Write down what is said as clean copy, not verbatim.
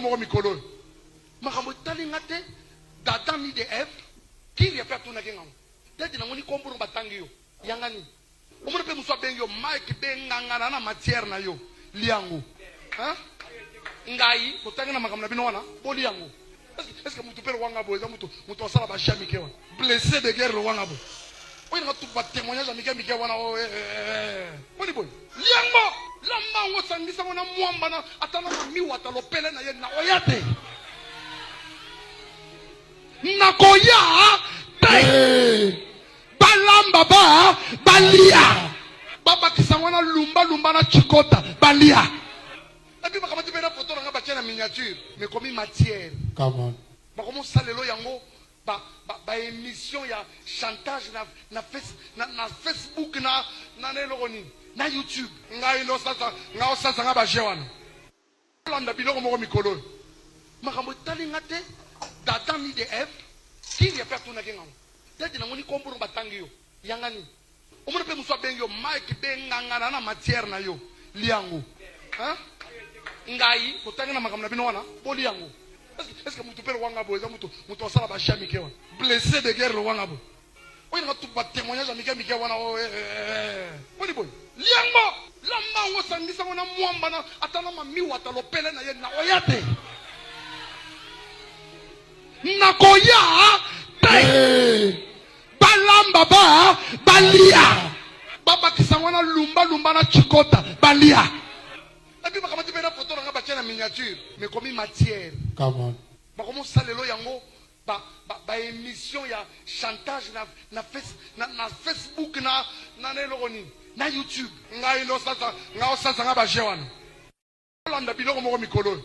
Moko mikolo oyo makambo etali nga te d'Adam ni de Eve Kiria pe atunaki nga ngo dady namoni kombo no batangi yo yanga nini omoni pe mosusu abengi yo Mike benga nga na na matière na yo lia ngo hein ngai botangi na makambo na bino wana bolia ngo est ce que mutu pe lokola nga boye eza mutu mutu asala ba jeux mike wana blessé de guerre lokola nga boye oyo nanga ba témoignage ya mike mike wana oyo eh, eh, eh, boni boye liango lamba yango sangisa yango na mwamba na ata na mamiwata lopele na ye nakoya te nakoya te balamba ba balia babakisa yango na lumba lumba na chikota balia epi bakamati mpe na foto na nga batie na miniature mekomi matière Come on. bakomosalelo yango ba ba, ba emission ya chantage na na, face, na, na Facebook na na na eloko nini na YouTube ngai nde osasa ngai osasa ngai baje wana olanda biloko moko mikolo oyo makambo etali nga te d'Adam ni de Eve Kiria mpe atunaki ngango dadi namoni kombo no batangi yo yanga nini omoni mpe mosusu abengi yo Mike benga nga na na matière na yo liango hein? Ngai botangi na makambo na bino wana boli yango est ce que mutu mpe lokola nga boye eza mutu mutu asala ba jeux mike wana blessé de guerre lokola nga boye oyo nanga ba témoignage ya mike mike wana oyo eh, eh, eh, boni boye liango lamba yango sangisa yango na mwamba na ata na mamiwata lopele na ye nakoya te nakoya te balamba ba balia babakisa yango na lumba lumba na chikota balia epi bakamati mpe na foto na nga batie na miniature mekomi matière Come on. bakomosalelo yango ba, ba, ba émission ya chantage na, na, face, na, na Facebook na, na, na eloko nini na YouTube ngai nde osasa ngai osasa ngai baje wana olanda biloko moko mikolo oyo.